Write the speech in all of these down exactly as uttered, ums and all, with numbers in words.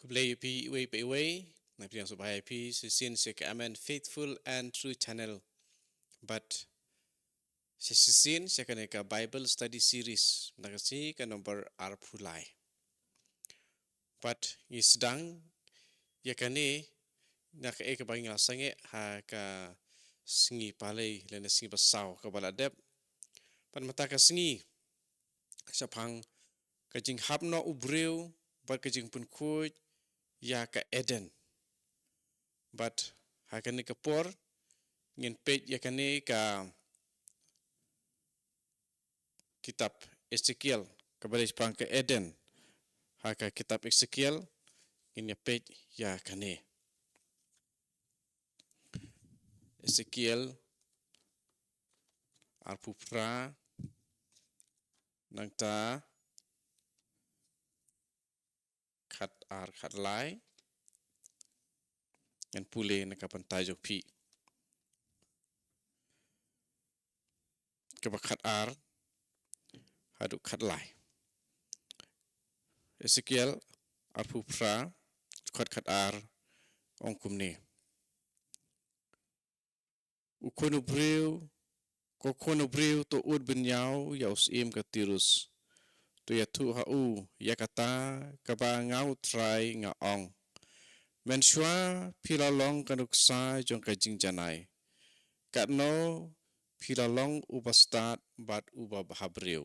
Khublei ïa phi iwei pa iwei, nga pdiang sngewbha ïa phi shisien sha ka Amen Faithful and True Channel. Bad shisien sha kane ka Bible Study Series, na ka sngi ka number arphew lai. Bad ngi sdang ïa kane na kaei kaba ngi la sangeh ha ka sngi palei lane sngi basaw kaba la dep. Bad mynta ka sngi shaphang ka jinghap noh u briew bad ka jingpynkhuid ïa ka Eden. Bad ha kane ka por ngin peit ïa kane ka kitab Ezekiel kaba dei shaphang ka Eden. Ha ka kitab Ezekiel ngin ïa peit ïa kane. Ezekiel arphew phra, nangta khatar khatlai. Ngan pule na ka bynta jong phi. Kaba khatar haduh khatlai. Ezekiel arphew phra, khat khatar, ong kumne. U khun u briew, ko khun u briew, to ud bynñiaw ïa u syiem ka Tirus. To ïathuh ha u ïa kata kaba nga u Trai nga ong. Mynshuwa phi la long ka nuksa jong ka jingjanai. Katno phi la long u bastad bad u babhabriew.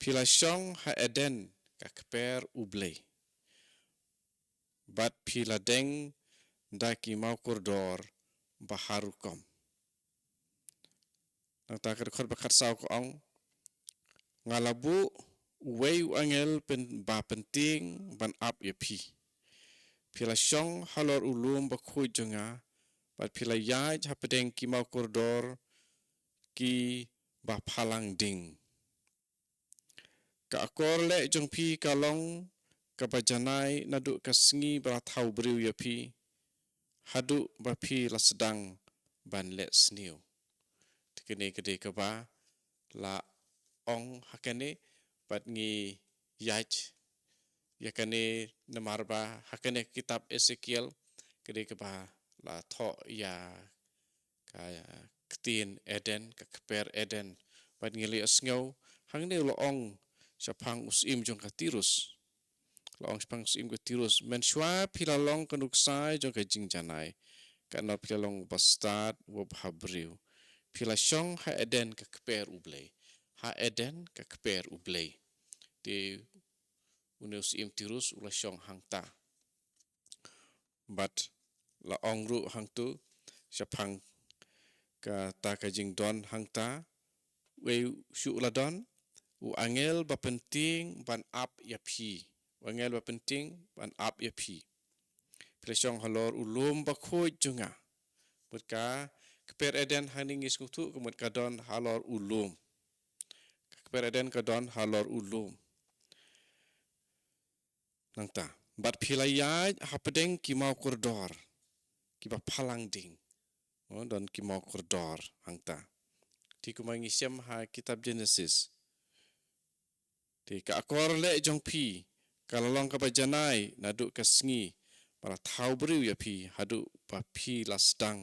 Phi la shong ha Eden ka kper U Blei. Bad phi la deng da ki mawkordor ba har rukom. Nangta ka dkhot ba khatsaw ka ong. Nga la buh uwei u angel pyn-, ba pyntieng ban ap ïa phi. Phi la shong halor u lum bakhuid jong nga. Bad phi la ïaid hapdeng ki mawkordor ki baphalang ding. Ka akor leh jong phi ka long kaba janai naduh ka sngi ba la thaw briew ïa phi, haduh ba phi la sdang ban leh sniew. Te kane ka dei kaba la ong ha kane, bad ngi ïaid ïa kane namar ba ha kane ka kitab Ezekiel ka dei kaba la thoh ïa ka ktien Eden, ka kper Eden. Bad ngi la ïohsngew hangne u la ong shaphang u syiem jong ka Tirus. La ong shaphang u syiem ka Tirus. Mynshuwa phi la long ka nuksa jong ka jingjanai. Katno phi la long u bastad, u babhabriew. Phi la shong ha Eden ka kper U Blei. Ha Eden ka kper U Blei. Te une u syiem Tirus u la shong hangta. Bad la ong ruh hangtu shaphang kata ka jingdon hangta, uei shuh u la don, u angel ba pyntieng ban ap ïa phi. U angel ba pyntieng ban ap ïa phi. Phi la shong halor u lum bakhuid jong nga. Mut ka kper Eden hangne ngi sngewthuh ka mut ka don halor u lum. Ka kper Eden ka don halor u lum. Nangta. Bad phi la ïaid hapdeng ki mawkordor. Ki baphalang ding. Oh, don ki mawkordor hangta. Te kumba ngi shem ha kitab Genesis. Te ka akor leh jong phi ka la long kaba janai naduh ka sngi ba la thaw briew ïa phi haduh ba phi la sdang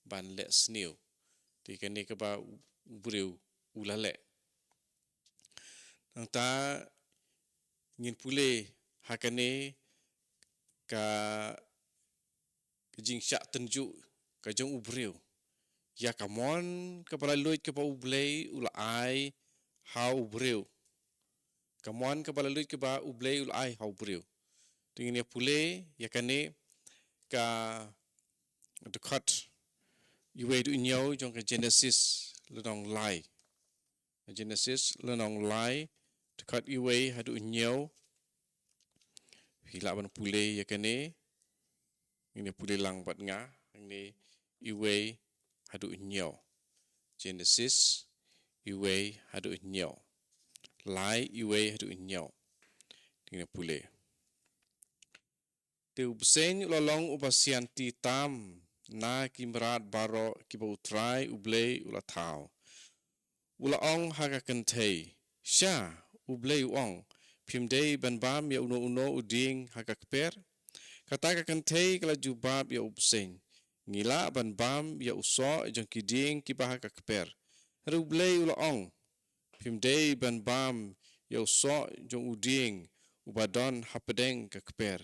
ban leh sniew. Te kane kaba u briew u la leh. Nangta ngin pule ha kane ka, ka jingshah tynjuh ka jong u briew. Ïa ka mon kaba laitluid kaba U Blei u la ai ha u briew. Ka mon kaba laitluid kaba U Blei u la ai ha u briew. Te ngin ïa pule ïa kane ka dkhot iwei haduh hynñiew jong ka Genesis lynnong lai. Genesis lynnong lai, dkhot iwei haduh hynñiew. Phi lah ban pule ïa kane. Ngin ïa pule lang bad nga. Hangne iwei haduh hynñiew. Genesis iwei haduh hynñiew. Lai iwei haduh hynñiew. Ngin ïa pule. Te u bseiñ u la long uba sianti tam na ki mrad baroh kiba U Trai U Blei u la thaw. U la ong ha ka kynthei, sha, U Blei u ong, Phim dei ban bam ïa uno uno u dieng ha ka kper? Kata ka kynthei ka la jubab ïa u bseiñ, ngi lah ban bam ïa u soh jong ki dieng kiba ha ka kper. Hynrei U Blei u la ong, phim dei ban bam ïa u soh jong u dieng uba don hapdeng ka kper.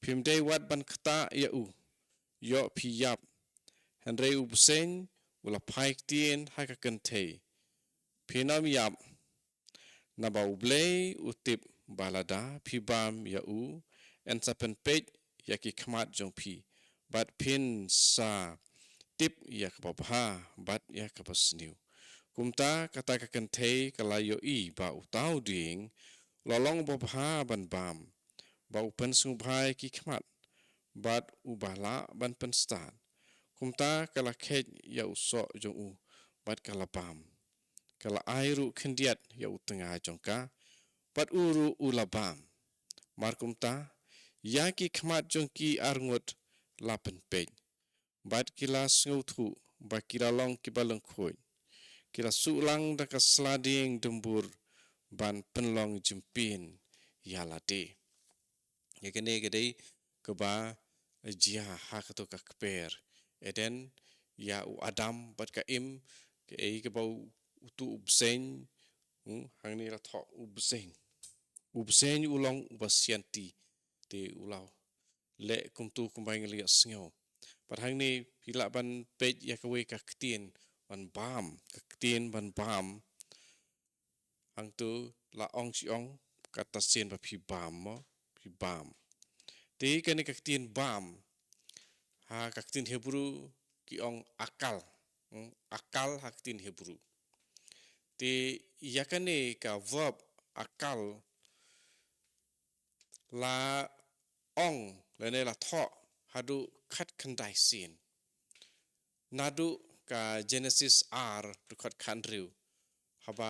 Phim dei wat ban ktah ïa u. Ïoh phi ïap. Hynrei u bseiñ u la phai ktien ha ka kynthei, phin ym ïap. Naba U Blei u tip ba lada phi bam ïa u, yn sa pynpeit ïa ki khmat jong phi, bad phin sa tip ïa kaba bha bad ïa kaba sniew. Kumta kata ka kynthei ka la ïohi ba uta u dieng u la long uba bha ban bam, ba u pynsngewbha ïa ki khmat, bad uba lah ban pynstad. Kumta ka la kheit ïa u soh jong u, bad ka la bam. Ka la ai ruh khyndiat ïa u tnga jong ka, bad u ruh u la bam. Mar kumta, ïa ki khmat jong ki arngut la pynpeit, bad ki la sngewthuh ba ki la long kiba lyngkhuid. Ki la suh lang da ka sla dieng dymbur ban pynlong jingpyni ïa lade. Ïa kane ka dei kaba jia ha kato ka kper Eden, ïa u Adam bad ka Im, kaei kaba u, uto u bseiñ, hmm, hangne la thoh u bseiñ. U bseiñ u long uba sianti, te u la leh kumto kumba ngi la ïohsngew. Bad hangne phi lah ban peit ïa kawei ka ktien, ban bam, ka ktien ban bam. Hangto la ong shi ong, kata sien ba phi bam mo, phi bam. Te kane ka ktien bam, ha ka ktien Hebrew ki ong akal. Hmm, akal ha ka ktien Hebrew. Te ïa kane ka verb akal la ong lane la thoh haduh khatkhyndai sien. Naduh ka Genesis ar dkhot khathynriew, haba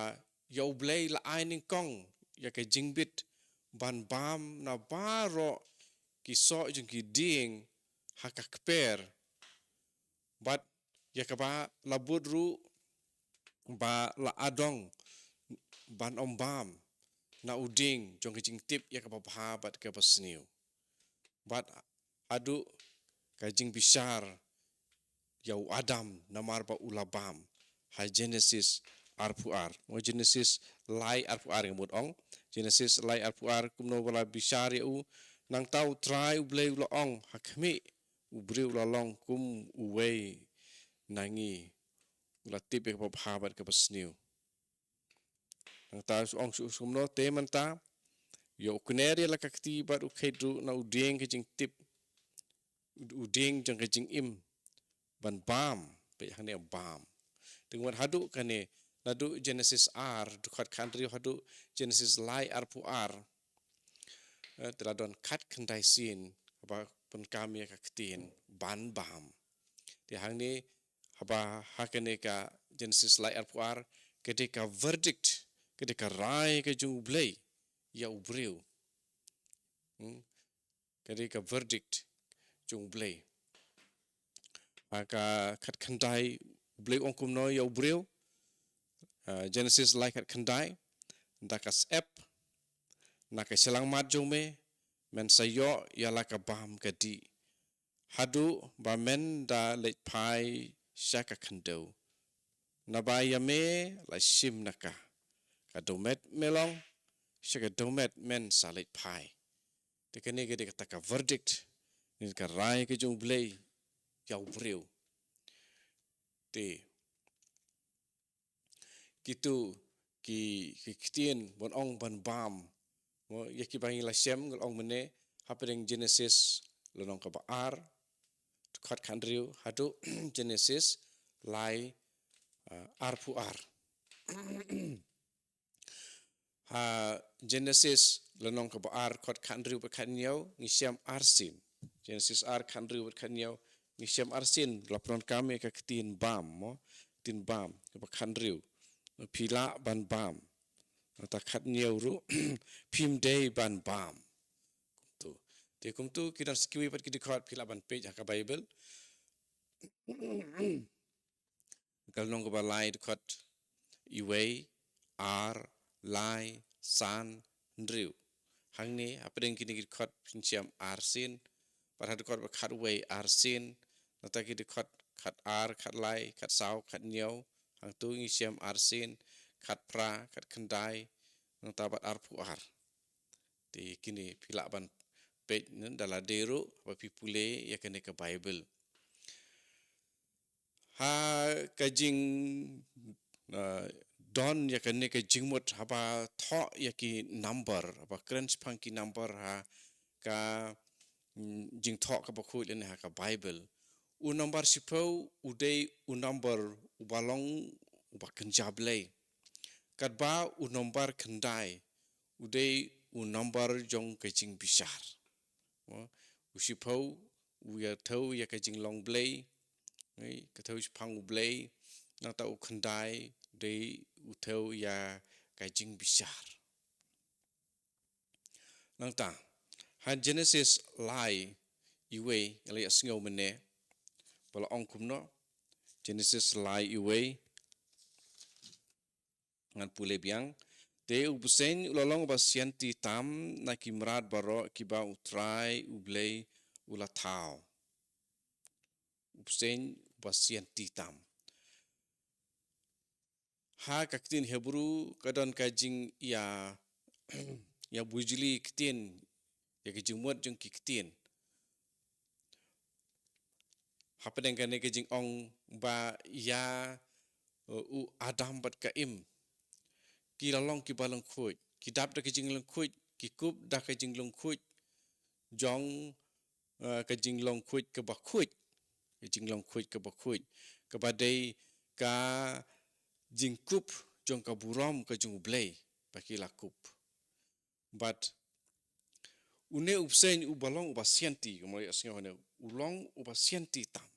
ïa U Blei la ai nyngkong ïa ka jingbit ban bam na baroh ki soh jong ki dieng ha ka kper. Bad ïa kaba la bud ruh ba la adong ban ym bam na u dieng jong ka jingtip ïa kaba bha bad kaba sniew. Bad haduh ka jingbishar ïa u Adam namar ba u la bam, ha Genesis arphew ar. Mo, Genesis lai arphew ar ngi mut ong. Genesis lai arphew ar, kumno ba la bishar ïa u. Nangta U Trai U Blei u la ong ha khmih, u briew u la long kum uwei na ngi, u la tip ïa kaba bha bad kaba sniew. Nangta u ong shuh shuh kumno, te mynta ïoh u kner ïa la ka kti bad u kheit ruh na u dieng ka jingtip, u dieng jong ka jingim ban bam, peit hangne bam. Te ngan haduh kane, naduh Genesis ar dkhot khathynriew haduh Genesis lai arphew ar, eh, te la don khatkhyndai sien ba pynkam ïa ka ktien ban bam. Te hangne haba ha kane ka Genesis lai arphew ar, ka dei ka verdict, ka dei ka rai ka jong U Blei ïa u briew. Hmm? Ka dei ka verdict jong U Blei. Ha ka khatkhyndai U Blei u ong kumno ïa u briew. Ha Genesis lai khatkhyndai, da ka syep na ka shyllangmat jong me men sa ïoh ïa la ka bam ka dih, haduh ba men da leit phai sha ka khyndew. Naba ïa me la shim na ka, ka dewmet me long, sha ka dewmet men sa leit phai. Te kane ka dei kata ka verdict, ne ka rai ka jong U Blei ïa u briew. Te kito ki, ki ktien ban ong ban bam, mo, ïa kiba ngi la shem, ngi la ong mynne, hapdeng Genesis lynnong kaba ar dkhot khathynriew haduh Genesis lai, ah, arphew ar. Ha Genesis lynnong kaba ar dkhot khathynriew bad khathynñiew ngi shem arsien. Genesis ar khathynriew bad khathynñiew ngi shem arsien, la pyndonkam ïa ka ktien bam, mo, ktien bam kaba khathynriew, phi lah ban bam. Nangta khathynñiew ruh, phim dei ban bam. Kumto. Te kumto ki don sa kiwei pat ki dkhot phi lah ban peit ha ka Baibl. Ka lynnong kaba lai dkhot iwei, ar, lai, san, hynriew. Hangne, hapdeng kine ki dkhot phin shem arsien, bad ha dkhot ba khatwei arsien, nangta ki dkhot khatar, khatlai, khatsaw, khathynñiew, hangto ngi shem arsien, khatphra, khatkhyndai, nangta bad arphew ar. Te kine phi lah ban peit ne da lade ruh ba phi pule ïa kane ka Baibl. Ha ka jing, ah, don ïa kane ka jingmut haba thoh ïa ki number, haba kren shaphang ki number ha ka, mm, jingthoh kaba khuid lane ha ka Baibl. U number shiphew u dei u number uba long uba kynja Blei. Katba u number khyndai u dei u number jong ka jingbishar. Mo, u shiphew u ïa thew ïa ka jinglong Blei, ngi ka thew shaphang U Blei, nangta u khyndai dei u thew ïa ka jingbishar. Nangta ha Genesis lai iwei, nga la ïa sngew mynne ba la ong kumno. Genesis lai iwei, ngan pule biang. Te u bseiñ u la long uba sianti tam na ki mrad baroh kiba U Trai U Blei u la thaw. U bseiñ uba sianti tam. Ha ka ktien Hebru ka don ka jingïa, ïa bujli ktien, ïa ka jingmut jong ki ktien. Hapdeng kane ka jingong ba ïa, uh, u Adam bad ka Im ki la long kiba lyngkhuid, ki dap da ka jinglyngkhuid, ki kup da ka jinglyngkhuid jong, uh, ka jinglong khuid kaba khuid, ka jinglong khuid kaba khuid, kaba dei ka jingkup jong ka burom ka jong U Blei ba ki la kup. Bad une u bseiñ uba long uba sianti, kumba ïa sngew hangne, u long uba sianti tam.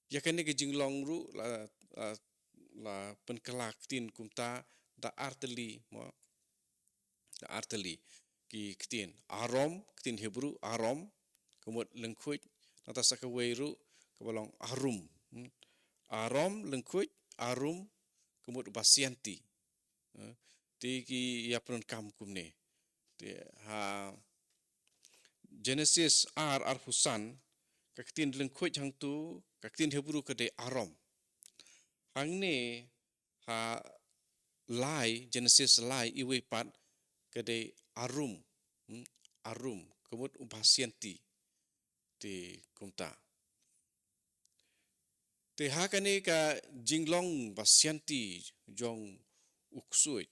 Ïa kane ka jinglong ruh la, la, la pynkylla ktien kumta da artylli, mo, da artylli ki ktien. Arom, ktien Hebru, arom, ka mut lyngkhuid, nangta sa kawei ruh kaba long arum. Hmm. Arom, lyngkhuid, arum, ka mut uba sianti. Eh, te ki ïa pyndonkam kumne. Te ha Genesis ar, arphew san, ka ktien lyngkhuid hangto, ka ktien Hebru ka dei arom. Hangne ha lai, Genesis lai, iwei pat ka dei arum. Hmm, arum, ka mut uba sianti. Te kumta. Te ha kane ka jinglong ba sianti jong u ksuid,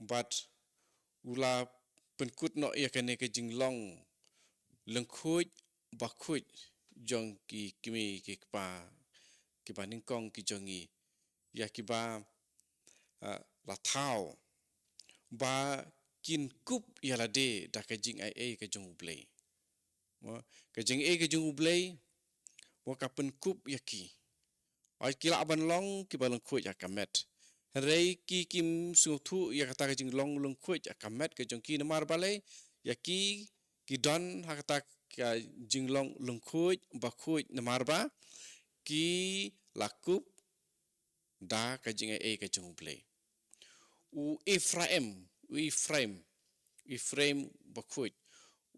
bad u la pynkut noh ïa kane ka jinglong lyngkhuid ba khuid jong ki kmie ki kpa kiba nyngkong ki jong ngi, ïa kiba, ah, la thaw ba kin kup ïa lade da ka jingaiei ka jong U Blei. Mo, ka jingaiei ka jong U Blei, mo, ka pynkup ïa ki. Hooid, ki lah ban long kiba lyngkhuid ha ka met, hynrei ki kim sngewthuh ïa kata ka jinglong lyngkhuid ha ka met ka jong ki. Namar balei? Ïa ki, ki don ha kata ka jinglong lyngkhuid ba khuid namar ba ki la kup da ka jingaiei ka jong U Blei. U Ephraim, u Ephraim, u Ephraim ba khuid,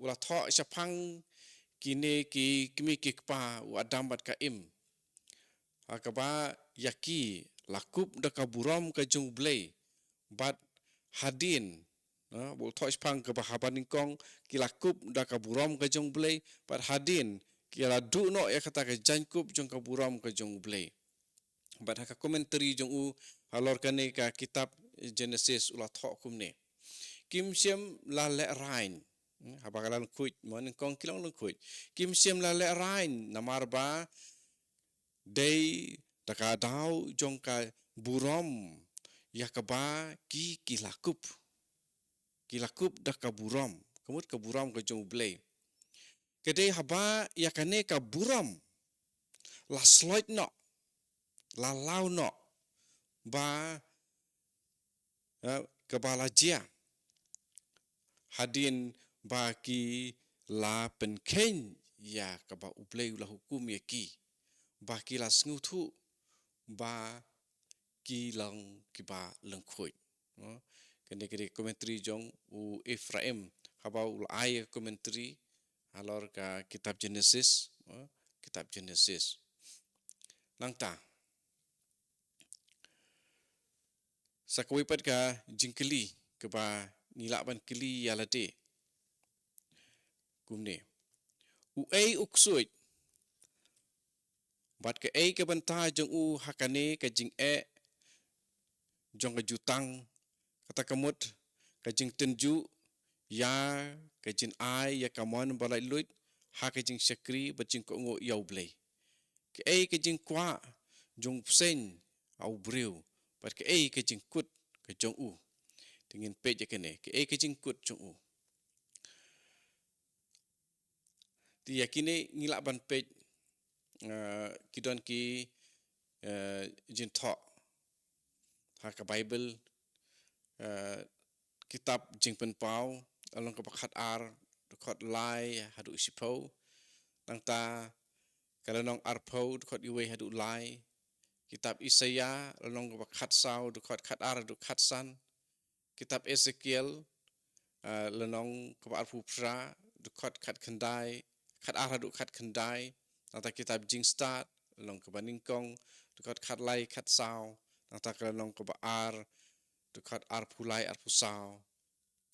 u la thoh shaphang kine ki kmie ki kpa, u Adam bad ka Im, ha kaba ïa ki la kup da ka burom ka jong U Blei, bad hadien, ha, ba u thoh shaphang kaba haba nyngkong ki la kup da ka burom ka jong U Blei, bad hadien ki la duh noh ïa kata ka jaiñkup jong ka burom ka jong U Blei. Bad ha ka commentary jong u halor kane ka kitab Genesis u la thoh kumne: Kim shym la lehraiñ, hmm, haba ka la lyngkhuid, mo, nyngkong ki long lyngkhuid. Kim shym la lehraiñ namar ba dei da ka daw jong ka burom ïa kaba ki, ki la kup. Ki la kup da ka burom, ka mut ka burom ka jong U Blei. Ka dei haba ïa kane ka burom la sloit noh, la law noh, ba, eh, kaba la jia, hadien ba ki la pynkheiñ ïa kaba U Blei u la hukum ïa ki, ba ki la sngewthuh ba ki long kiba lyngkhuid. Mo, Kane ka dei ka commentary jong u Ephraim, haba u la ai ka commentary halor ka kitab Genesis, eh, kitab Genesis. Nangta, sa kawei pat ka jingkylli kaba ngi lah ban kylli ïa lade. Kumne. Uei u ksuid? Bad kaei ka bynta jong u ha kane ka jingeh jong ka jutang, kata ka mut ka jingtynjuh ïa ka jingai ïa ka mon ba laitluid, ha ka jingshakri bad jingkohnguh ïa U Blei? Kaei ka jingkwah jong u bseiñ ha u briew, bad kaei ka jingkut ka jong u? Te ngin peit ïa kane, kaei ka jingkut jong u. Te ïa kine ngi lah ban peit, eh, ki don ki, eh, jingthoh ha ka Baibl, eh, kitab Jingpynpaw, lynnong kaba khatar, dkhot lai haduh shiphew. Nangta ka lynnong arphew, dkhot iwei haduh lai. Kitab Isaïah, lynnong kaba khatsaw, dkhot khatar haduh khatsan. Kitab Ezekiel, eh, lynnong kaba arphew phra, dkhot khatkhyndai, khatar haduh khatkhyndai. Nangta kitab Jingstad, lynnong kaba nyngkong, dkhot khatlai khatsaw. Nangta ka lynnong kaba ar, dkhot arphew lai arphew saw.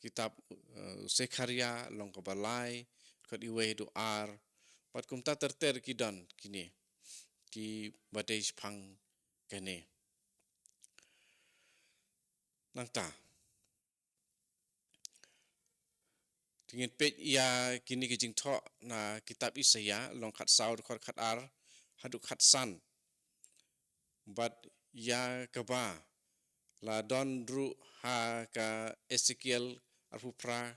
Kitab, eh, Sekharia, lynnong kaba lai, dkhot iwei haduh ar. Bad kumta ter ter ki don kine kiba dei shaphang kane. Nangta, te ngin peit ïa kine ki jingthoh na kitab Isaïah, lynnong khatsaw, dkhot khatar haduh khatsan. Bad ïa kaba la don ruh ha ka Ezekiel arphew phra,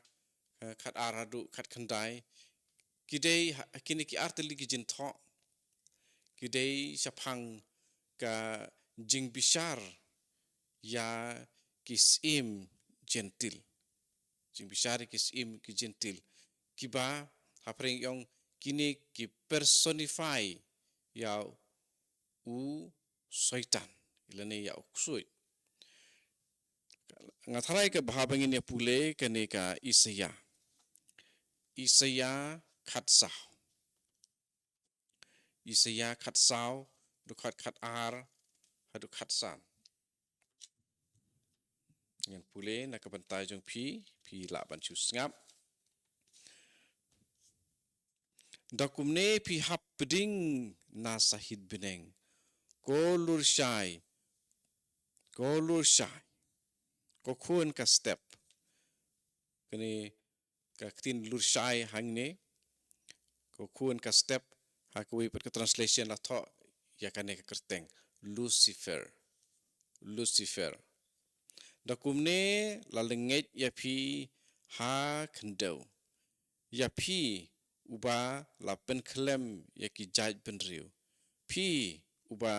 eh, khatar haduh khatkhyndai. Ki dei ha, kine ki artylli ki jingthoh ki dei shaphang ka jingbishar ïa ki syiem jentil. Jingbishar ïa ki syiem ki jentil. Kiba ha phareng ong kine ki personify ïa u Soitan, lane ïa u ksuid. Nga tharai kaba haba ngin ïa pule kane ka Isaïah. Isaïah khatsaw. Isaïah khatsaw, dkhot khatar haduh khatsan. Ngan pule na ka bynta jong phi, phi lah ban shu sngap. Da kumne phi hap pdiang na sahit bneng, ko lurshai, ko lurshai, ko khun ka step. Kane ka ktien lurshai hangne, ko khun ka step, ha kawei pat ka translation la thoh ïa kane ka kyrteng, Lucifer. Lucifer. Da kumne la lyngngoh ïa phi ha khyndew, ïa phi uba la pynkhlem ïa ki jaitbynriew, phi uba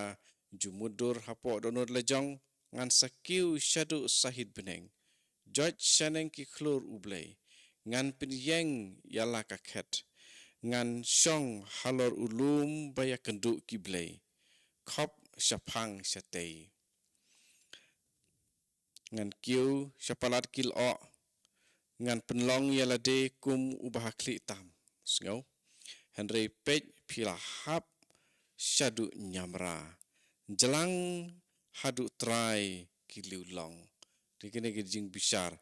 ju mutdur hapoh dohnud lajong, ngan sa kiew shaduh sahit bneng. Joit shaneng ki khlur U Blei, ngan pynïeng ïa la ka khet, ngan shong halor u lum ba ïakynduh ki blei, khop shaphang shatei. Ngan kiew sha palat ki lyoh, ngan pynlong ïa lade kum uba ha khlieh tam. Sngew. Hynrei peit phi la hap shaduh ñiamra, jlang haduh trai ki liewlong. Te kine ki jingbishar.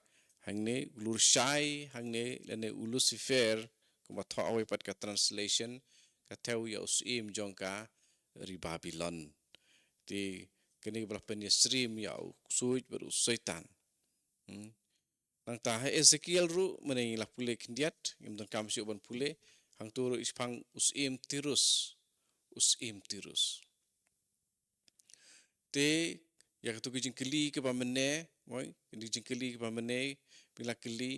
Hangne u lurshai, hangne lane u Lucifer, kumba thoh ha kawei pat ka translation, ka thew ïa u syiem jong ka ri Babilon. Te kane ba la pynïasyriem ïa u ksuid bad u soitan. Hmm. Nangta ha Ezekiel ruh mynne ngi la pule khyndiat, ngim donkam shuh ban pule, hangto ruh i shaphang u syiem Tirus, u syiem Tirus. Te ïa katu ka jingkylli kaba mynne, mo, ka jingkylli kaba mynne, phi la kylli,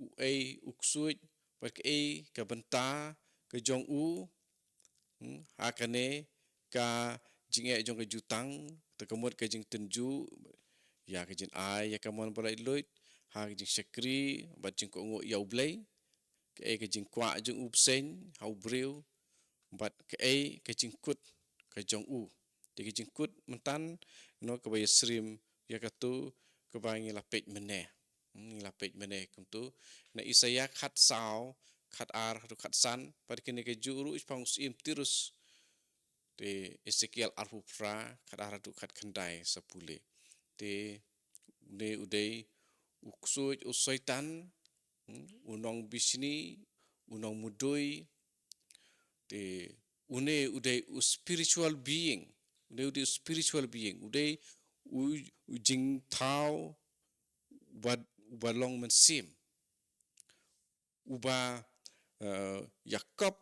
uei u ksuid, bad kaei ka bynta ka jong u, hmm, ha kane ka jingeh jong ka jutang, te ka mut ka jingtynjuh ïa ka jingai ïa ka mon ba laitluid, ha ka jingshakri bad jingkohnguh ïa U Blei, kaei ka jingkwah jong u bseiñ ha u briew, bad kaei ka jingkut ka jong u. Te ka jingkut mynta, no, kaba ïasyriem ïa katu kaba ngi la peit mynne. Hmm, ngi la peit mynne kumtu. Na Isaïah khatsaw, khatar haduh khatsan, bad kine ki ju ruh shaphang u syiem Tirus. Te Esekiel arphew phra, khatar haduh khatkhyndai sa pule. Te une u dei u ksuid u soitan, hmm, u nongbishni, u nongmudui. Te une u dei u spiritual being. Une u dei u spiritual being. U dei u, u jingthaw uba, uba long mynsiem. Uba, eh, ïakop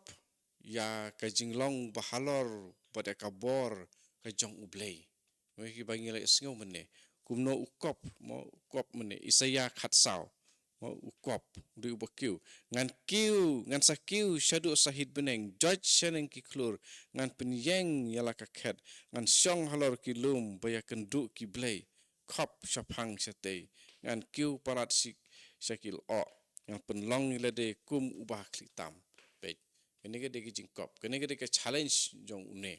ïa ka jinglong ba halor bad ïa ka bor ka jong U Blei. Mo, kiba ngi la ïohsngew mynne. Kumno u kop, mo, u kop mynne. Isaïah khatsaw. Mo, u kop, u dei uba kiew. Ngan kiew, ngan sa kiew shaduh sahit bneng, joit shaneng ki khlur, ngan pynïeng ïa la ka khet, ngan shong halor ki lum ba ïakynduh ki blei, khop shaphang shatei, ngan kiew palat shi, sha ki lyoh, ngan pynlong ïa lade kum uba ha khlieh tam. Peit, kane ka dei ka jingkop, kane ka dei ka challenge jong une.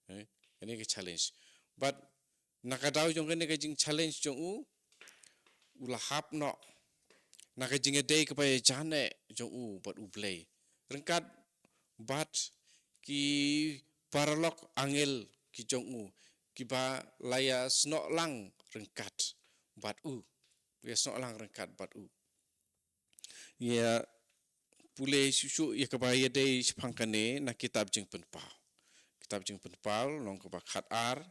Eh, kane ka challenge. Bad na ka daw jong kane ka jingchallenge jong u, u la hap noh na ka jingïadei kaba ïajan eh jong u bad U Blei. Ryngkat bad ki paralok angel ki jong u, kiba la ïasnoh lang ryngkat bad u. Ïasnoh lang ryngkat bad u. Ïa pule shuh shuh ïa kaba ïadei shaphang kane na kitab Jingpynpaw. Kitab Jingpynpaw, lynnong kaba khatar,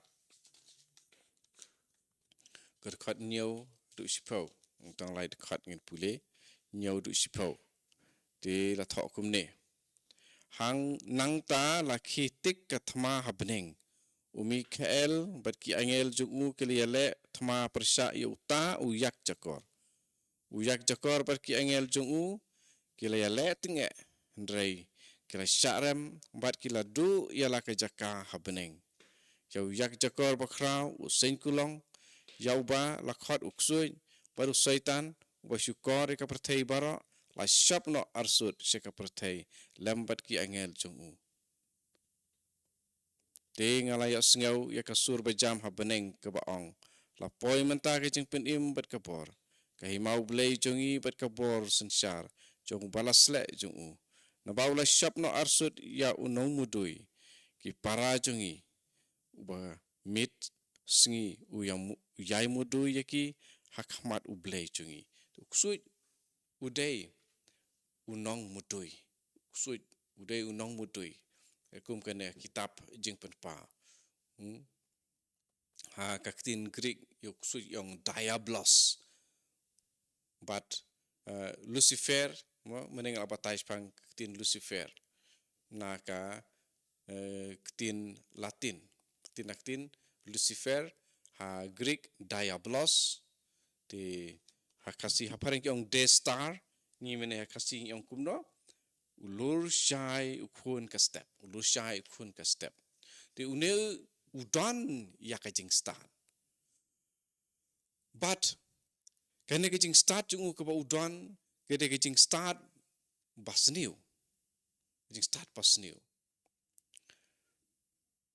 ka dkhot hynñiew haduh shiphew. Tang lai dkhot ngin pule, hynñiew haduh shiphew. Te la thoh kumne. Hang nangta la khie tik ka thma ha bneng. U Mikhael bad ki angel jong u ki la ïaleh thma pyrshah ïa uta u ïakjakor. U ïakjakor bad ki angel jong u ki la ïaleh tyngeh, hynrei ki la shah rem bad ki la duh ïa la ka jaka ha bneng. Ïa u ïakjakor bakhraw, u seng kulong, ïa uba la khot u ksuid bad u soitan, uba shukor ïa ka pyrthei baroh, la shop noh arsut sha ka pyrthei lem bad ki angel jong u. Te nga la ïohsngew ïa ka sur bajam ha bneng kaba ong, la poi mynta ka jingpynim bad ka bor, ka hima U Blei jong ngi bad ka bor synshar jong uba la sleh jong u. Naba u la shop noh arsut ïa u nongmudui, ki para jong ngi, uba miet sngi u ïa mu-, u ïai mudui ïa ki ha khmat U Blei jong ngi. U ksuid u dei u nongmudui. U ksuid u dei u nongmudui. Kum kane kitab Jingpynpaw. Hmm? Ha ka ktien Greek ïa u ksuid ïong diabolos. Bad, eh, Lucifer, mo, mynne nga la batai shaphang ka ktien Lucifer na ka, eh, ktien Latin. Ktien, na ktien Lucifer, ha Greek diabolos. Te ha Khasi, ha phareng ki ong day star, ngi mynne ha Khasi ngi ong kumno? U lur shai u khun ka step, u lur shai u khun ka step. Te une u don ïa ka jingstad. Bad kane ka jingstad jong u kaba u don, ka dei ka jingstad basniew. Jingstad basniew.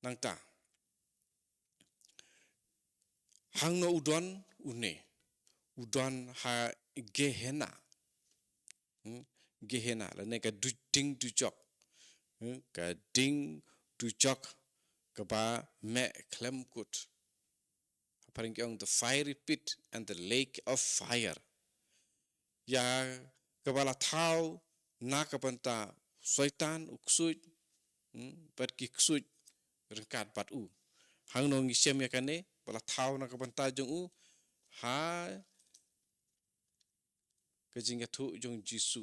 Nangta, hangno u don une? U don ha Gehenna. Hmm? Gehenna, lane ka du-, ding dujok. Hmm? Ka ding dujok kaba meh khlem kut. Ha phareng ki ong the fiery pit and the lake of fire. Ïa kaba la thaw na ka bynta u soitan, u ksuid, hmm, bad ki ksuid ryngkat bad u. Hangno ngi shem ïa kane, ba la thaw na ka bynta jong u, ha ka jingïathuh jong Jisu.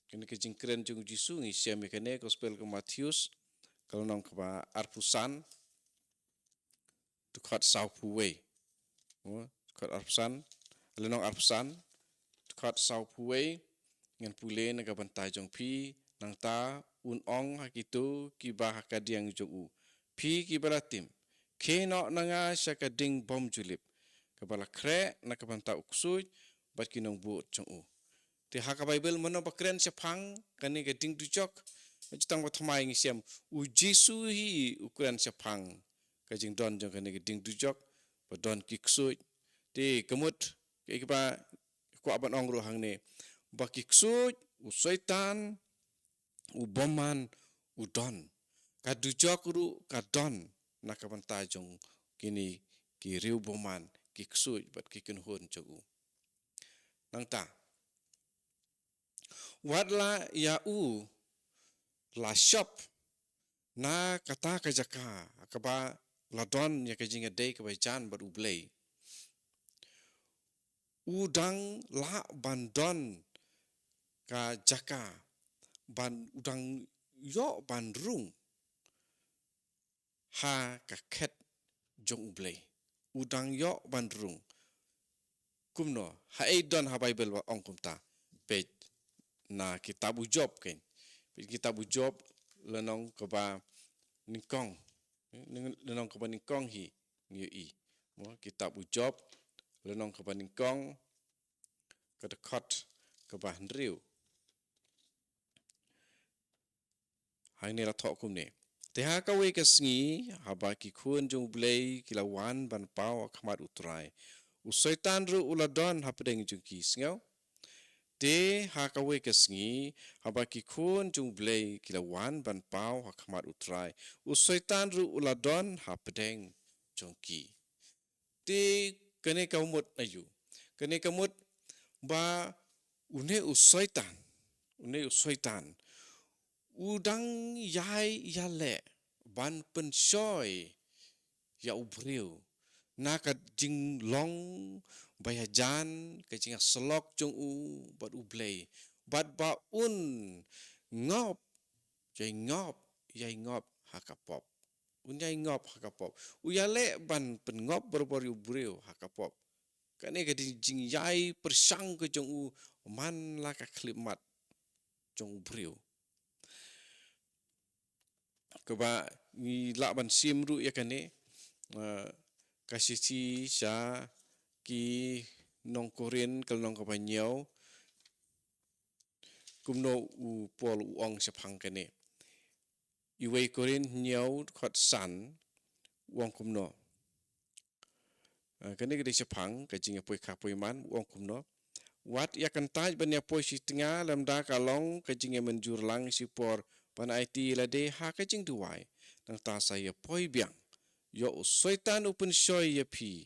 Kane ka jingkren jong Jisu ngi shem ïa kane, Gospel ka Mathaios, ka lynnong kaba arphew san, dkhot sawphew wei. Oh, dkhot arphew san, lynnong arphew san, dkhot sawphew wei, ngan pule na ka bynta jong phi, nangta un ong ha kito kiba ha ka diang jong u. Phi kiba la tim, khie noh na nga sha ka ding bymjulip, kaba la khreh na ka bynta u ksuid bad ki nongbud jong u. Te ha ka Baibl mano ba kren shaphang kane ka ding dujok? Hajrong tang ba thymmai ngi shem u Jisu hi u kren shaphang ka jingdon jong kane ka ding dujok, ba don ki ksuid. Te ka mut, ka, kaba kwah ban ong ruh hangne, ba ki ksuid, u Soitan, u bymman, u don. Ka dujok ruh ka don na ka bynta jong kine ki riew bymman, ki ksuid bad ki kynhun jong u. Nangta, wat la ïa u la shop na kata ka jaka kaba la don ïa ka jingïadei kaba jan bad U Blei, u dang lah ban don ka jaka, ban, u dang ïoh ban rung ha ka khet jong U Blei. U dang ïoh ban rung. Kumno, haei don ha Baibl ba ong kumta? Peit na kitab u Job kein. Peit kitab u Job, lynnong kaba nyngkong. Lynnong kaba nyngkong hi ngi ïohi. Mo, kitab u Job, lynnong kaba nyngkong, ka dkhot kaba hynriew. Hangne la thoh kumne. Te ha kawei ka sngi, haba ki khun jong U Blei ki la wan ban paw ha khmat U Trai, u Soitan ruh u la don hapdeng jong ki, sngew. Te ha kawei ka sngi, haba ki khun jong U Blei ki la wan ban paw ha khmat U Trai, u Soitan ruh u la don hapdeng jong ki. Te kane ka mut aïu? Kane ka mut ba une u Soitan, une u Soitan, u dang ïai ïaleh ban pynshoi ïa u briew na ka jinglong ba ïajan, ka jingïasyllok jong u bad U Blei, bad ba un ngop, ïai ngop, ïai ngop ha ka pop. Un ïai ngop ha ka pop. U ïaleh ban pynngop barabor ïa u briew ha ka pop. Kane ka dei jingïai pyrshang ka jong u man la ka khyllipmat jong u briew. Kaba ngi lah ban shim ruh ïa kane, eh, ka shithi sha ki nong Korinth, ka lynnong kaba hynñiew, kumno u Paul u ong shaphang kane. Iwei Korinth hynñiew dkhot san, u ong kumno. Eh, kane ka dei shaphang ka jingïapoi kha poi man, u ong kumno. Wat ïa kyntait ban ïapoi shi tnga, lymda ka long ka jingïamynjur lang shipor ban aiti ïa lade ha ka jingduwai. Nangta sa ïapoi biang. Ïoh u Soitan u pynshoi ïa phi.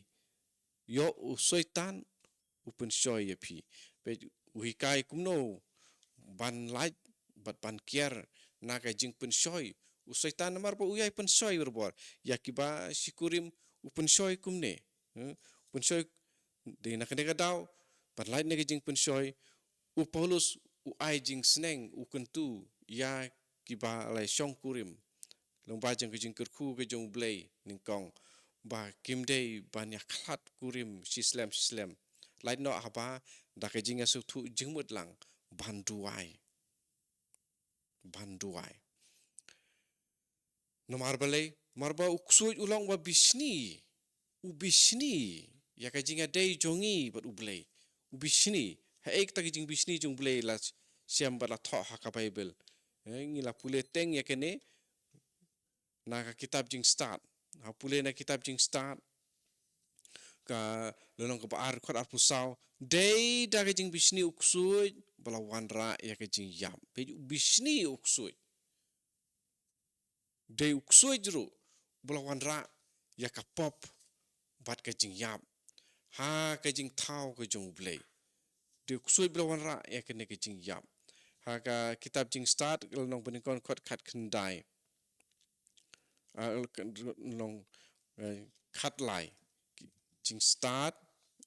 Ïoh u Soitan u pynshoi ïa phi. Peit u hikai kumno ban lait bad ban kiar na ka jingpynshoi u Soitan, namar ba u ïai pynshoi barabor. Ïa kiba shi kurim u pynshoi kumne. Hmm? U pynshoi, dei na kane ka daw ban lait na ka jingpynshoi, u Paulus u ai jingsneng, u kyntu ïa kiba la shong kurim lyngba jong ka jingkyrkhu ka jong U Blei, nyngkong ba kim dei ban ïakhlad kurim shi slem shi slem. Lait noh haba da ka jingïasngewthuh jingmut lang ban duwai. Ban duwai. Namar balei? Namar ba u ksuid u long uba bishni. U bishni ïa ka jingïadei jong ngi bad U Blei. U bishni. Haei kata ka jingbishni jong U Blei la shem bad la thoh ha ka Baibl? Eh, ngi la pule teng ïa kane na ka kitab Jingstad. Ha pule na kitab Jingstad, ka lynnong kaba ar, dkhot arphew saw. Dei da ka jingbishni u ksuid ba la wanrah ïa ka jingïap. Peit, u bishni u ksuid. Dei u ksuid ruh ba la wanrah ïa ka pop bad ka jingïap ha ka jingthaw ka jong U Blei. Dei u ksuid ba la wanrah ïa kane ka jingïap. Ha ka kitab Jingstad, lynnong banyngkong, dkhot khatkhyndai. Ah, lynnong, eh, khatlai. Jingstad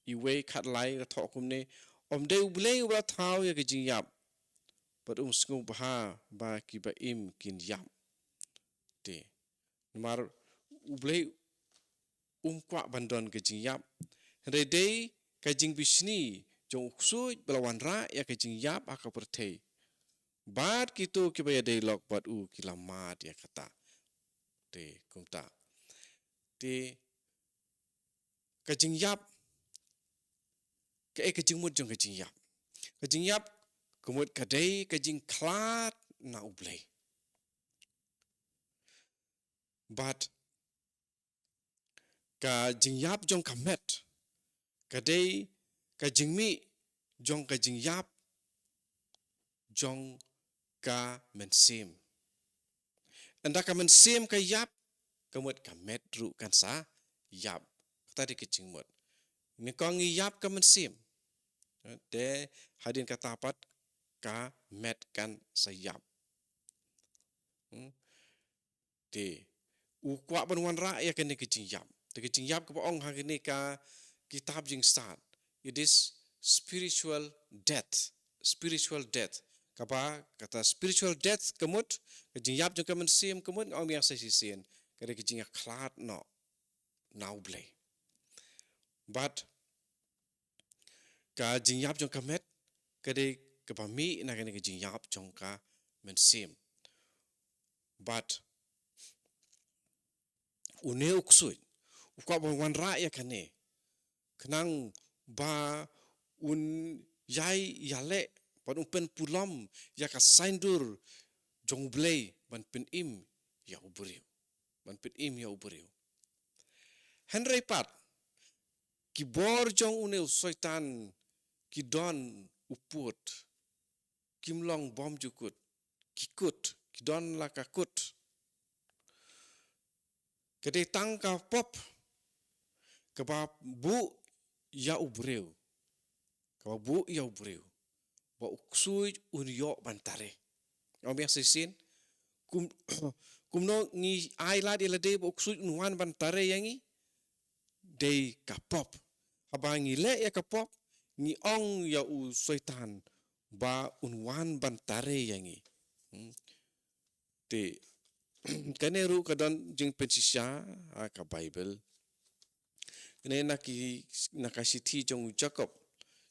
iwei khatlai ka thoh kumne: Ym dei U Blei uba la thaw ïa ka jingïap, bad um sngewbha ba kiba im kin ïap. Te namar U Blei um kwah ban don ka jingïap, hynrei dei ka jingbishni jong u ksuid ba la wanrah ïa ka jingïap ha ka pyrthei. Bad kito kiba ïadei lok bad u ki la mad ïa kata. Te kumta. Te ka jingïap, kaei ka jingmut jong ka jingïap? Ka jingïap ka mut ka dei ka jingkhlad na U Blei. Bad ka jingïap jong ka met ka dei ka jingmih jong ka jingïap jong ka mynsiem. Ynda ka mynsiem ka ïap, ka mut ka met ruh kan sa ïap. Kata dei ka jingmut. Nyngkong ngi ïap ka mynsiem, te hadien kata pat ka met kan sa ïap. Hmm? Te u kwah ban wanrah ïa kane ka jingïap. Te ka jingïap kaba ong ha kane ka kitab Jingstad, it is spiritual death. Spiritual death. Kaba kata spiritual death ka mut, ka jingïap jong ka mynsiem ka mut, nga ong biang sa shisien, ka dei ka jingïakhlad noh na U Blei. Bad ka jingïap jong ka met ka dei kaba mih na kane ka jingïap jong ka mynsiem. Bad une u ksuid u kwah ban wanrah ïa kane, khnang ba un ïai ïaleh, ban un pynpulom ïa ka saiñdur jong U Blei ban pynim ïa u briew. Ban pynim ïa u briew. Hynrei pat, ki bor jong une u Soitan ki don u pud, kim long bymjukut, ki kut, ki don la ka kut. Ka dei tang ka pop kaba buh ïa u briew, kaba buh ïa u briew ba u ksuid un ïoh ban tare. Ong biang sa shisien, kum, kumno ngi ai lad ïa lade ba u ksuid un wan ban tare ïa ngi? Dei ka pop. Haba ngi leh ïa ka pop, ngi ong ïa u Soitan ba un wan ban tare ïa ngi. Hmm. Te kane ruh ka don jingpynshisha ha ka Baibl. Kane na ki, na ka shithi jong u Jakob.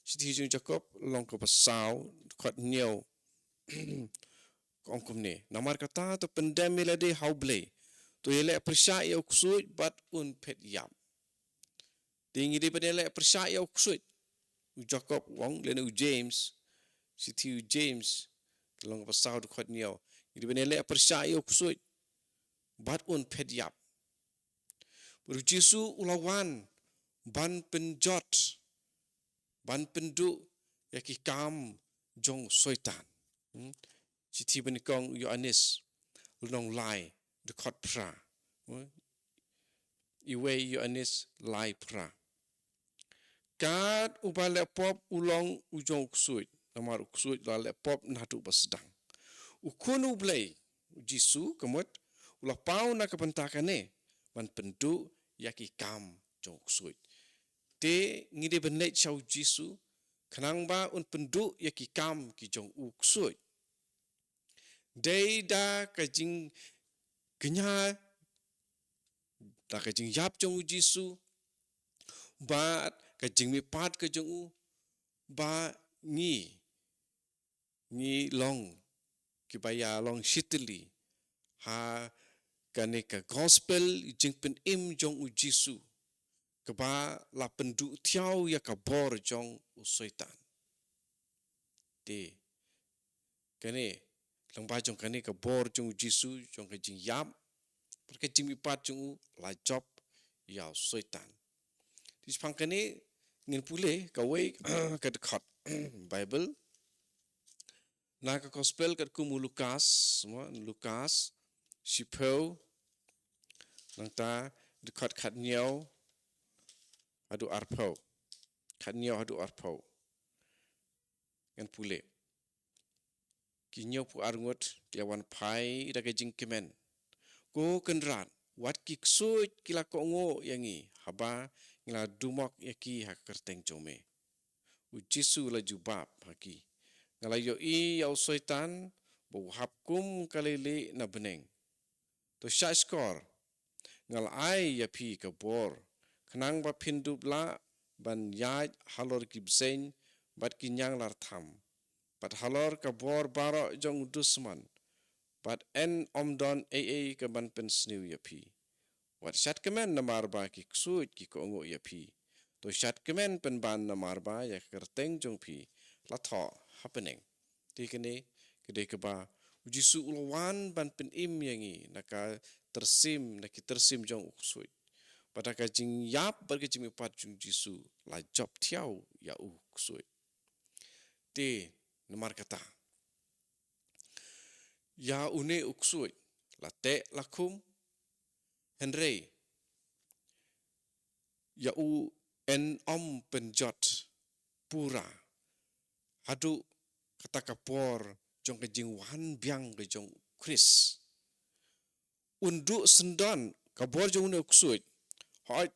Shithi jong u Jakob lynnong kaba saw, dkhot hynñiew. Ka ong kumne: Namar kata to pyndem ïa lade ha U Blei, to ïaleh pyrshah ïa u ksuid bad un phet ïap. Te ngi dei ban ïaleh pyrshah ïa u ksuid. U Jakob u ong, lane u James, shithi u James, lynnong kaba saw, dkhot hynñiew. Ngi dei ban ïaleh pyrshah ïa u ksuid bad un phet ïap. Bad u Jisu u la wan ban pynjot, ban pynduh ïa ki kam jong u Soitan. Hmm? Shithi banyngkong u Ïoannis, lynnong lai, dkhot phra. Hmm? Iwei Ïoannis lai phra. Kat uba leh pop u long u jong u ksuid, namar u ksuid u la leh pop naduh ba sdang. U Khun U Blei, u Jisu, ka mut, u la paw na ka bynta kane, ban pynduh ïa ki kam jong u ksuid. Te ngi dei ban leit sha u Jisu, khnang ba un pynduh ïa ki kam ki jong u ksuid. Dei da ka jingkñia, da ka jingïap jong u Jisu, bad ka jingmihpat ka jong u, ba ngi, ngi long kiba ïa long shi tylli ha kane ka gospel jingpynim jong u Jisu, kaba la pynduh thiaw ïa ka bor jong u Soitan. Te kane, lyngba jong kane ka bor jong u Jisu, jong ka jingïap bad ka jingmihpat jong u, la jop ïa u Soitan. Te shaphang kane ngin pule kawei ka dkhot Baibl na ka gospel katkum u Lukas, mo, Lukas shiphew, nangta dkhot khathynñiew haduh arphew. Khathynñiew haduh arphew. Ngan pule. Ki hynñiewphew arngut ki la wan phai da ka jingkmen: Ko Kynrad, wat ki ksuid ki la kohnguh ïa ngi, haba ngi la dumok ïa ki ha ka kyrteng jong me. U Jisu u la jubab ha ki: Nga la ïohi ïa u Soitan ba u hap kum ka leilieh na bneng. To shahshkor, nga la ai ïa phi ka bor, khnang ba phin dup lah ban ïaid halor ki bseiñ bad ki ñianglartham, bad halor ka bor baroh jong u dusman, bad yn ym don ei ei ka ban pynsniew ïa phi. Wat shad kmen namar ba ki ksuid ki kohnguh ïa phi. To shad kmen pynban namar ba ïa ka kyrteng jong phi la thoh ha bneng. Te kane ka dei kaba u Jisu u la wan ban pynim ïa ngi na ka tyrsim, na ki tyrsim jong u ksuid. Bad da ka jingïap bad ka jingmihpat jong u Jisu la jop thiaw ïa u ksuid. Te namar kata, ïa une u ksuid la teh la khum, hynrei ïa u yn ym pynjot pura haduh kata ka por jong ka jingwan biang ka jong u Khrist. Un duh syndon ka bor jong une u ksuid. Hooid,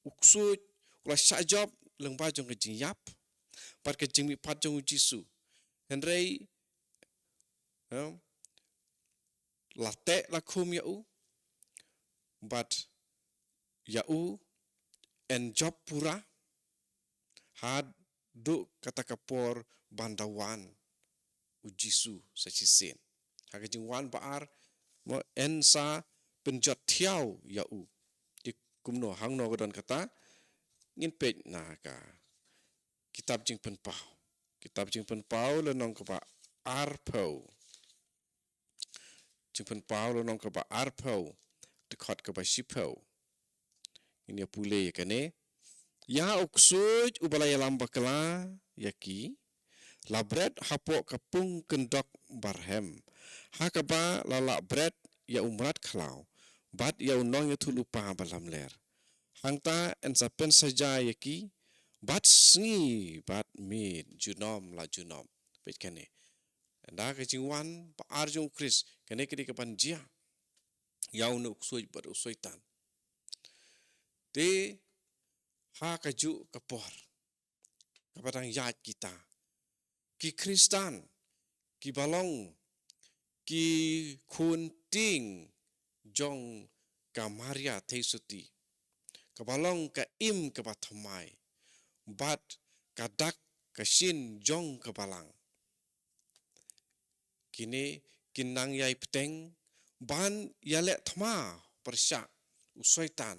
u ksuid u la shah jop lyngba jong ka jingïap bad ka jingmihpat jong u Jisu. Hynrei, em, la teh la khum ïa u, bad ïa u yn jop pura haduh kata ka por ban da wan u Jisu sa shisien. Ha ka jingwan ba ar, mo, yn sa pynjot thiaw ïa u. Te kumno, hangno ka don kata? Ngin peit na ka kitab Jingpynpaw. Kitab Jingpynpaw lynnong kaba arphew. Jingpynpaw lynnong kaba arphew, dkhot kaba shiphew. Ngin ïa pule ïa kane. Ïa u ksuid uba la ïalam bakla ïa ki, la bret hapoh ka pung kyndok barhem, ha kaba la lah bret ïa u mrad khlaw bad ïa u nongïathuhlypa ba lamler. Hangta yn sa pynsaja ïa ki bad sngi bad miet junom la junom. Peit kane. Ynda ka jingwan ba ar jong u Khrist, kane ka dei kaban jia ïa une u ksuid bad u soitan. Te ha kajuh ka por kaba dang ïaid kita, ki Khristan kiba long ki khun tieng jong ka Maria Theisotti, kaba long ka Im kaba thymmai bad ka dak ka shin jong ka Balang. Kine kin nang ïai bteng ban ïaleh thma pyrshah u soitan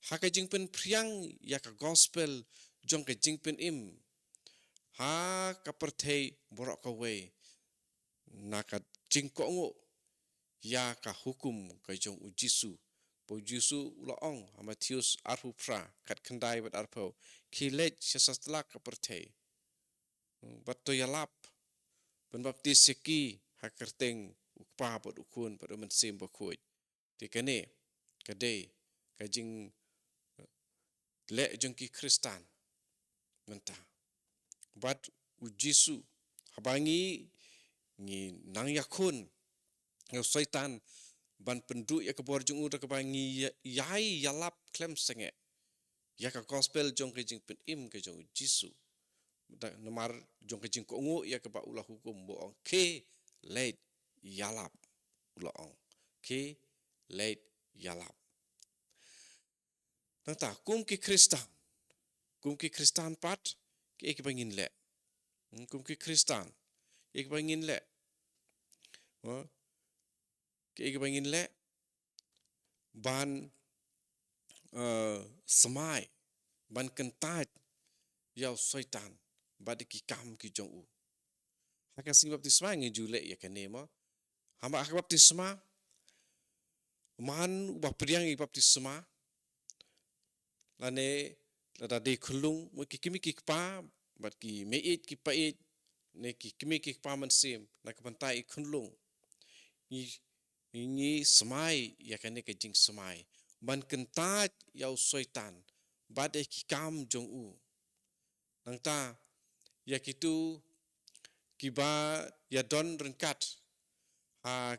ha ka jingpynphriang ïa ka gospel jong ka jingpynim ha ka pyrthei baroh kawei, na ka jingkohnguh ïa ka hukum ka jong u Jisu. Ba u Jisu u la ong ha Mathaios arphew phra, khatkhyndai bad arphew, khie leit sha satlak ka pyrthei, bad to ïalap, pynbaptis ïa ki ha ka kyrteng u Kpa bad u Khun bad u Mynsiem Bakhuid. Te kane ka dei ka jingleh jong ki Khristan mynta. Bad u Jisu, haba ngi, ngi nang ïakhun ïa u soitan ban pynduh ïa ka bor jong u da kaba ngi ïa-, ïai ïalap khlem sangeh ïa ka gospel jong ka jingpynim ka jong u Jisu. Da namar jong ka jingkohnguh ïa kaba u la hukum, ba u ong, khie leit ïalap, u la ong. Khie leit ïalap. Nangta kum ki Khristan, kum ki Khristan pat, kiei kiba ngin leh? Hmm, kum ki Khristan, kiei kiba ngin leh? Ha? Kiei kiba ngin leh ban, eh, smai, ban kyntait ïa u soitan bad ki kam ki jong u? Ha ka sngi baptisma ngi ju leh ïa kane, mo. Haba ha ka baptisma, man uba pdiang ïa ka baptisma, lane lada dei khunlung, mo, ki kmie ki kpa bad ki meiieit ki paid, ne ki kmie ki kpa mynsiem na ka bynta i khunlung, ngi, ngi smai ïa kane ka jingsmai ban kyntait ïa u soitan bad ïa ki kam jong u. Nangta ïa kito kiba ïadon ryngkat ha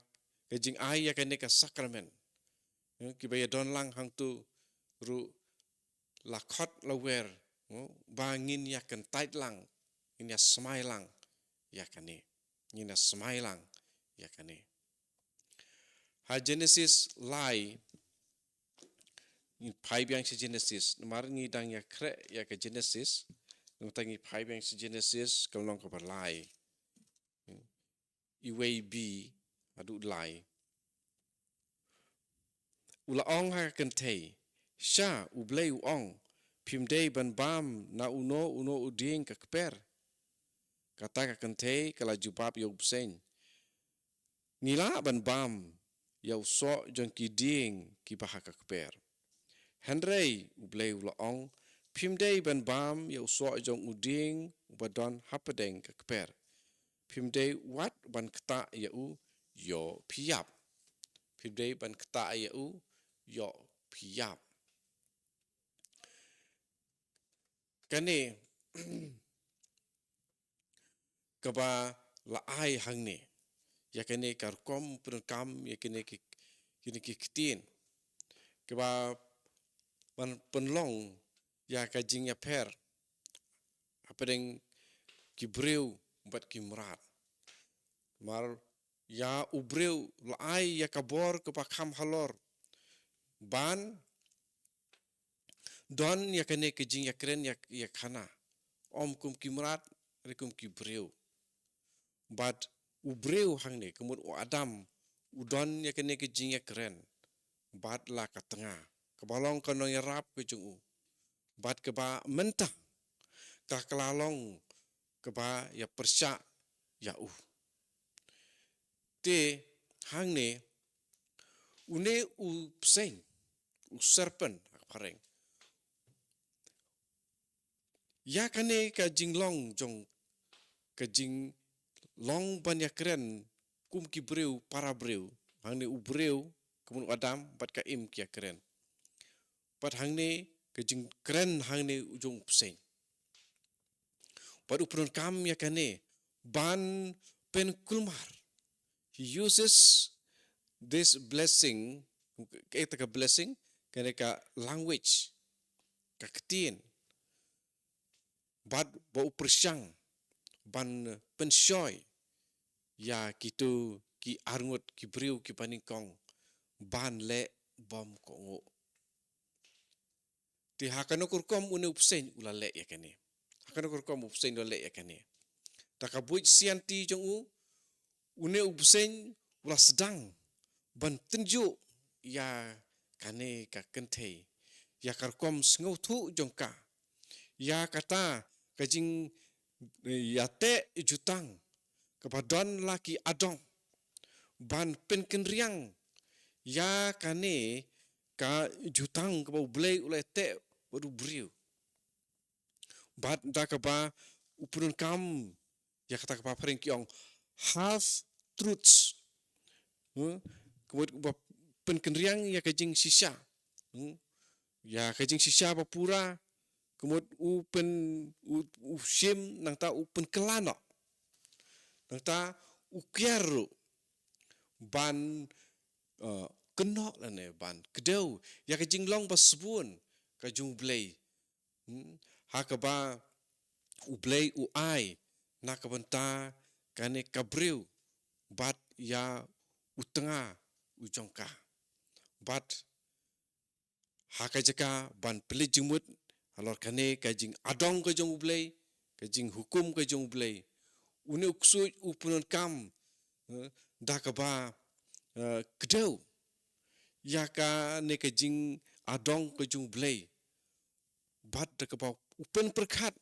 ka jingai ïa kane ka sakramen, eh, kiba ïadon lang hangto ruh, la khot la wer, eh, ba ngin ïa kyntait lang, ngin ïa smai lang ïa kane, ngin ïa smai lang ïa kane. Ha Genesis lai, ngi phai biang sha Genesis, namar ngi dang ïa khreh ïa ka Genesis, nangta ngi phai biang sha Genesis, ka lynnong kaba lai. Iwei B haduh lai. U la ong ha ka kynthei, sha, U Blei u ong, phim dei ban bam na uno uno u dieng ka kper. Kata ka kynthei ka la jubab ïa u bseiñ, ngi lah ban bam ïa u soh jong ki dieng kiba ha ka kper. Hynrei U Blei u la ong, phim dei ban bam ïa u soh jong u dieng ba don hapdeng ka kper. Phim dei wat ban ktah ïa u, ïoh phi ïap. Phim dei ban ktah ïa u, ïoh phi ïap. Kane kaba la ai hangne, ïa kane ka rukom pyndonkam, ïa kine ki, kine ki ktien, kaba ban pynlong ïa ka jingïapher hapdeng ki briew bad ki mrad. Namar ïa u briew la ai ïa ka bor kaba kham halor ban don ïa kane ka jingïakren ïa, ïa khana, ym kum ki mrad, ne kum ki briew. Bad u briew hangne, ka mut u Adam, u don ïa kane ka jingïakren bad la ka tnga, kaba long ka nongïarap ka jong u. Bad kaba mynta ka la long kaba ïapyrshah ïa u. Te hangne, une u bseiñ, u serpent ha ka phareng, ïa kane ka jinglong jong, ka jinglong ban ïakren kum ki briew, para briew. Hangne u briew, ka mut u Adam bad ka Im ki ïakren. Bad hangne ka jingkren hangne u jong u bseiñ. Bad u pyndonkam ïa kane ban pynkulmar. He uses this blessing, kata ka blessing, kane ka language, ka ktien, bad ba u pyrshang ban pynshoi ïa kito ki arngut, ki briew kiba nyngkong ban leh bymkohnguh. Te ha kano ka rukom une u bseiñ u la leh ïa kane? Ha kano ka rukom u bseiñ u la leh ïa kane? Da ka buit sianti jong u, une u bseiñ u la sdang ban tynjuh ïa kane ka kynthei, ïa ka rukom sngewthuh jong ka, ïa kata ka jing, ïa teh jutang kaba don la ki adong, ban pynkynriang ïa kane ka jutang kaba U Blei u la teh bad u briew. Bad da kaba u pyndonkam ïa kata kaba phareng ki ong half truths. Hmm? Ka mut ba pynkynriang ïa ka jingshisha. Hmm? Ïa ka jingshisha ba pura, ka mut u pyn, u, u shim, nangta u pynkylla noh. Nangta u kiar ruh ban, eh, kynnoh lane ban kdew ïa ka jinglong ba sbun ka jong U Blei. Hmm? Ha kaba U Blei u ai na ka bynta kane ka briew bad ïa u tnga u jong ka. Bad ha ka jaka ban pynleit jingmut halor kane ka jingadong ka jong U Blei, ka jinghukum ka jong U Blei, une u ksuid u pyndonkam, eh, da kaba, eh, kdew ïa kane ka jingadong ka jong U Blei. Bad da kaba u pynpyrkhat,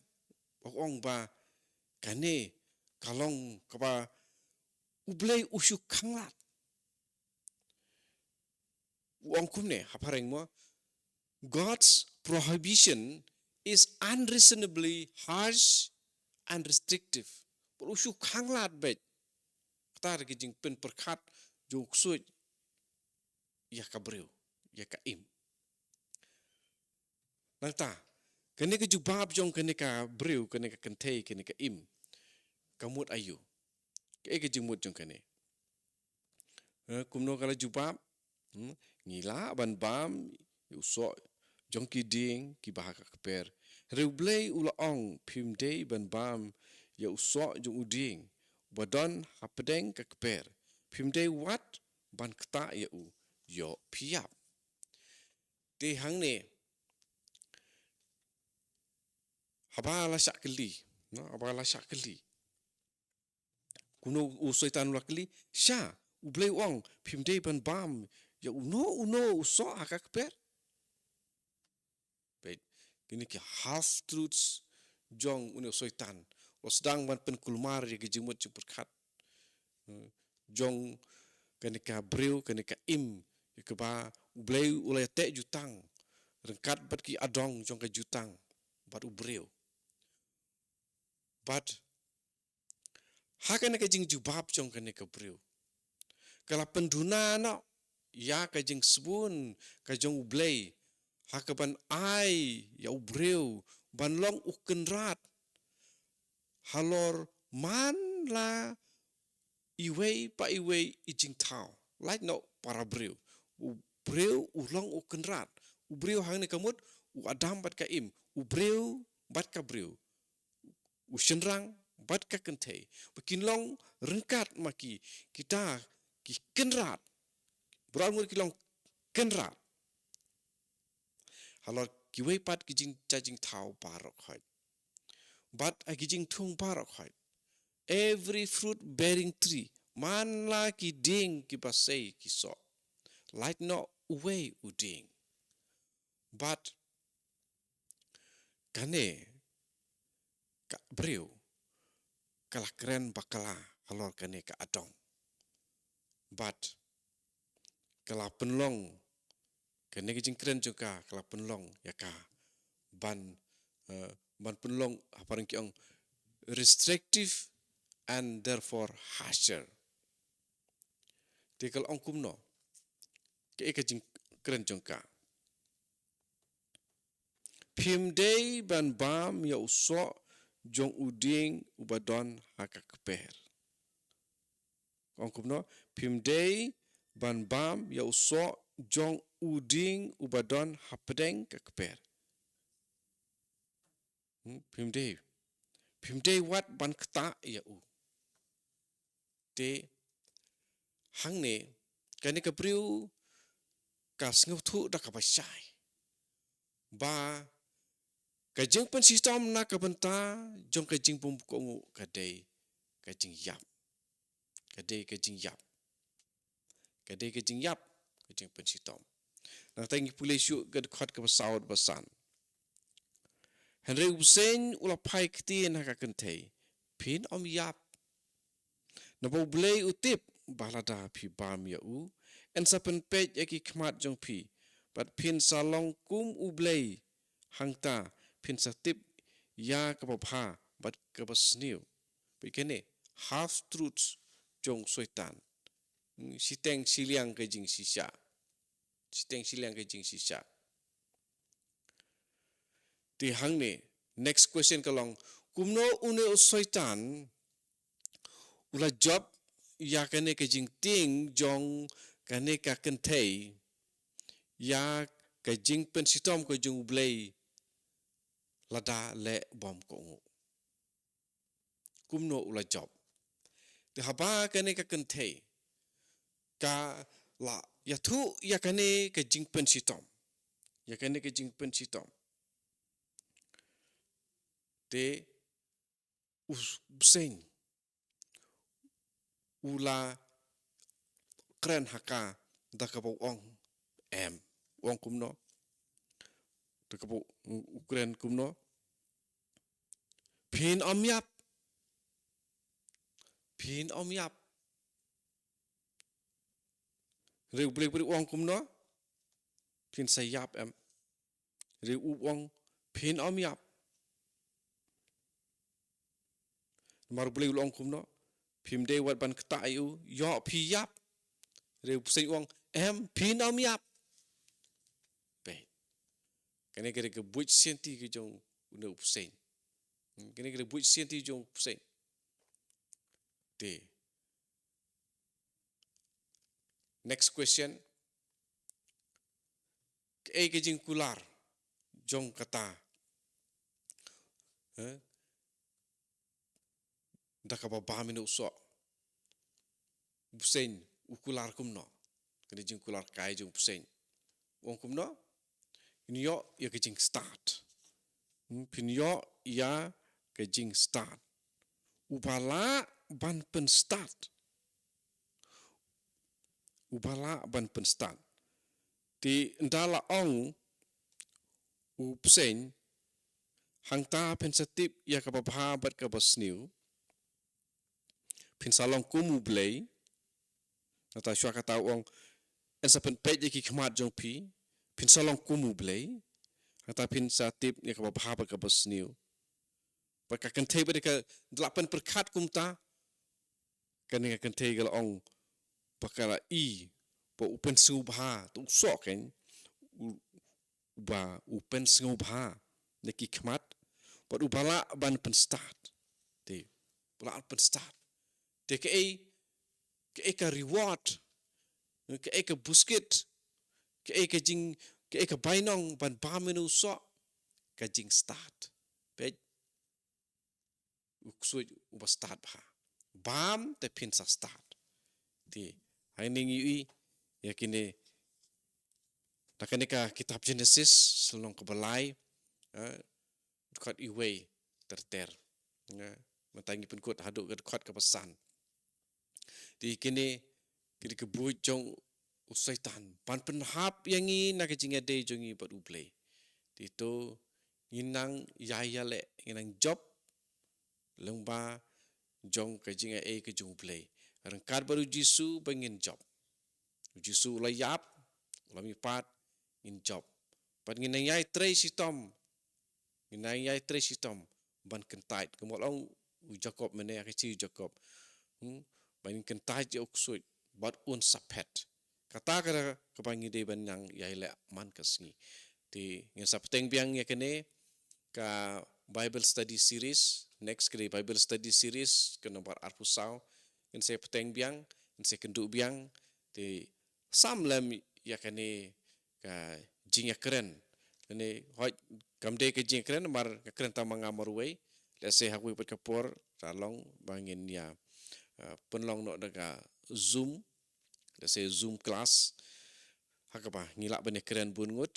ba u ong ba kane ka long kaba U Blei u shu khanglad. U ong kumne ha phareng mo, God's prohibition is unreasonably harsh and restrictive. Bad u shu khanglad bad kata ka jingpynpyrkhat jong u ksuid ïa ka briew, ïa ka Im. Nangta, kane ka jubab jong kane ka briew, kane ka kynthei, kane ka Im, ka mut aïu? Kaei ka jingmut jong kane? Eh, kumno ka la jubab? Hmm? Ngi lah ban bam ïa u soh jong ki dieng kiba ha ka kper. Hynrei U Blei u la ong, phim dei ban bam ïa u soh jong u dieng uba don hapdeng ka kper. Phim dei wat ban ktah ïa u, ïoh phi ïap. Te hangne, haba la shah kylli, no, haba la shah kylli, kumno u Soitan u la kylli? Sha, U Blei u ong, phim dei ban bam ïa uno uno u soh ha ka kper. Peit, kine ki half truths jong une u Soitan. U la sdang ban pynkulmar ïa ki jingmut jingpyrkhat, eh, jong kane ka briew, kane ka Im, ïa kaba U Blei u la teh jutang ryngkat bad ki adong jong ka jutang bad u briew. Bad ha kane ka jingjubab jong kane ka briew, ka la pynduna noh ïa ka jingsbun ka jong U Blei, ha kaban ai ïa u briew ban long u kynrad halor man la iwei pa iwei i jingthaw. Lait noh para briew. U briew u long u kynrad. U briew hangne ka mut u Adam bad ka Im. U briew bad ka briew. U shynrang bad ka kynthei. Ba kin long ryngkat ma ki, kita ki kynrad. Baroh arngut ki long kynrad halor kiwei pat ki jing, ja jingthaw baroh khoit. Bad ha ki jingthung baroh khoit. Every fruit bearing tree. Man la ki dieng kiba sei ki soh. Lait noh uwei u dieng. Bad kane ka briew ka la kren bakla halor kane ka adong. Bad ka la pynlong, kane ka jingkren jong ka ka la pynlong ïa ka ban, eh, ban pynlong, ha pareng ki ong, restrictive and therefore harsher. Te ka la ong kumno? Kaei ka jingkren jong ka? Phim dei ban bam ïa u soh jong u dieng uba don ha ka kper. Ong kumno? Phim dei ban bam ïa u soh jong u dieng uba don hapdeng ka kper. Hmm, phim dei. Phim dei wat ban ktah ïa u. Te hangne kane ka briew ka sngewthuh da kaba shai ba ka jingpynshitom na ka bynta jong ka jingbymkohnguh ka dei ka jingïap. Ka dei ka jingïap. Ka dei ka jingïap, ka jingpynshitom. Nangta ngi pule shuh ka dkhot kaba saw bad ba san. Hynrei u bseiñ u la phai ktien ha ka kynthei, phin ym ïap. Naba U Blei u tip ba lada phi bam ïa u, yn sa pynpeit ïa ki khmat jong phi, bad phin sa long kum U Blei, hangta phin sa tip ïa kaba bha bad kaba sniew. Bad kane half truths jong Soitan. Shiteng shiliang ka jingshisha. Shiteng shiliang ka jingshisha. Te hangne, next question ka long, kumno une u Soitan u la jop ïa kane ka jingtieng jong kane ka kynthei ïa ka jingpynshitom ka jong U Blei lada leh bymkohnguh? Kumno u la jop? Te haba kane ka kynthei ka la ïathuh ïa kane ka jingpynshitom, ïa kane ka jingpynshitom, te u bseiñ u la kren ha ka da kaba u ong, em, u ong kumno? Da kaba u, u kren kumno? Phin ym ïap. Phin ym ïap. Hynrei U Blei u ong kumno? Phin sa ïap, em. Hynrei u ong phin ym ïap. Namar U Blei u la ong kumno? Phim dei wat ban ktah ïa u, ïoh phi ïap. Hynrei u bseiñ u ong, em, phin ym ïap. Peit. Kane ka dei ka buit sianti ka jong une u bseiñ. Hmm, kane ka dei ka buit sianti jong u bseiñ. Te. Next question. Kaei ka jingkular jong kata? Eh? Da kaba bam ïa u soh. U bseiñ u kular kumno? Kane jingkular kai jong u bseiñ. U ong kumno? Phin ïoh ïa ka jingstad. Hmm, phin ïoh ïa ka jingstad. Uba lah ban pynstad. Uba lah ban pynstad. Te ynda la ong u bseiñ, hangta phin sa tip ïa kaba bha bad kaba sniew. Phin sa long kum U Blei. Nangta shuwa kata u ong, yn sa pynpeit ïa ki khmat jong phi. Phin sa long kum U Blei. Hangta phin sa tip ïa kaba bha bad kaba sniew. Bad ka kynthei ba dei ka la pynpyrkhat kumta, kane ka kynthei ka la ong ba ka la i ba u pynsngewbha, to u soh kein, u, uba u pynsngewbha na ki khmat, bad uba lah ban pynstad. Te, uba lah pynstad. Te kaei, kaei ka reward, kaei ka buskit, kaei ka jing, kaei ka bainong ban bam ïa une u soh, ka jingstad. Peit, u ksuid uba stad bha. Bam te phin sa stad. Te, hangne ngi ïohi ïa kine, na kane ka kitab Genesis, lynnong kaba lai, eh, dkhot iwei ter ter. Eh, mynta ngi pynkut haduh ka dkhot kaba san. Te kine ki dei ki buit jong u Soitan ban pynhap ïa ngi na ka jingïadei jong ngi bad U Blei. Te to ngin nang ïai ïaleh, ngin nang jop lyngba jong ka jingaiei ka jong U Blei. Ryngkat bad U Jisu ba ngin jop. U Jisu u la ïap, u la mihpat, ngin jop. Bad ngin nang ïai trei shitom. Ngin nang ïai trei shitom ban kyntait. Kumba ong u Jakob mynne, ha ka shithi u Jakob. Hmm? Ban ngin kyntait ïa u ksuid bad un sa phet. Kata ka dei kaba ngi dei ban nang ïai leh man ka sngi. Te ngin sa bteng biang ïa kane ka Bible Study Series, next ka dei Bible Study Series ka nombar arphew saw. Ngin sa bteng biang, ngin sa kynduh biang. Te sam lem ïa kane ka jingïakren. Kane hooid kam dei ka jingïakren namar nga kren tang ma nga marwei. Lehse ha kawei pat ka por, la long ba ngin ïa, eh, pynlong noh da ka Zoom, lehse Zoom class. Ha kaba ngi lah ban ïakren bun ngut.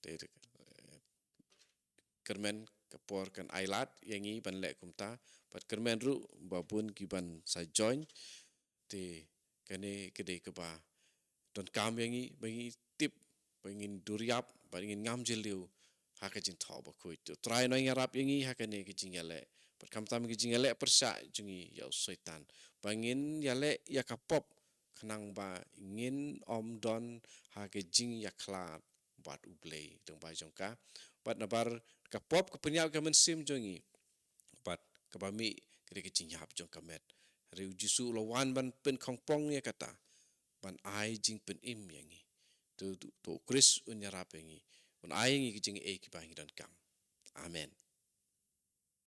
Te, eh, kyrmen ka por kan ailad ïa ngi ban leh kumta. Bad kyrmen ruh ba bun ki ban sa join. Te kane ka dei kaba donkam ïa ngi, ba ngi tip, ba ngin duriap, ba ngin ngam jylliew ha ka jingthoh bakhuid. Te U Trai un nang ïarap ïa ngi ha kane ka jingïaleh. Bad khamtam ka jingïaleh pyrshah jong ngi ïa u Soitan. Ba ngin ïaleh ïa ka pop khnang ba ngin ym don ha ka jingïakhlad bad U Blei lyngba jong ka. Bad nabar ka pop ka pynïap ïa ka mynsiem jong ngi. Bad kaba mih ka dei ka jingïap jong ka met. Hynrei U Jisu u la wan ban pynkhongpong ïa kata, ban ai jingpynim ïa ngi. To, to, to U Khrist un ïarap ïa ngi, un ai ïa ngi ki jingaiei kiba ngi donkam. Amen.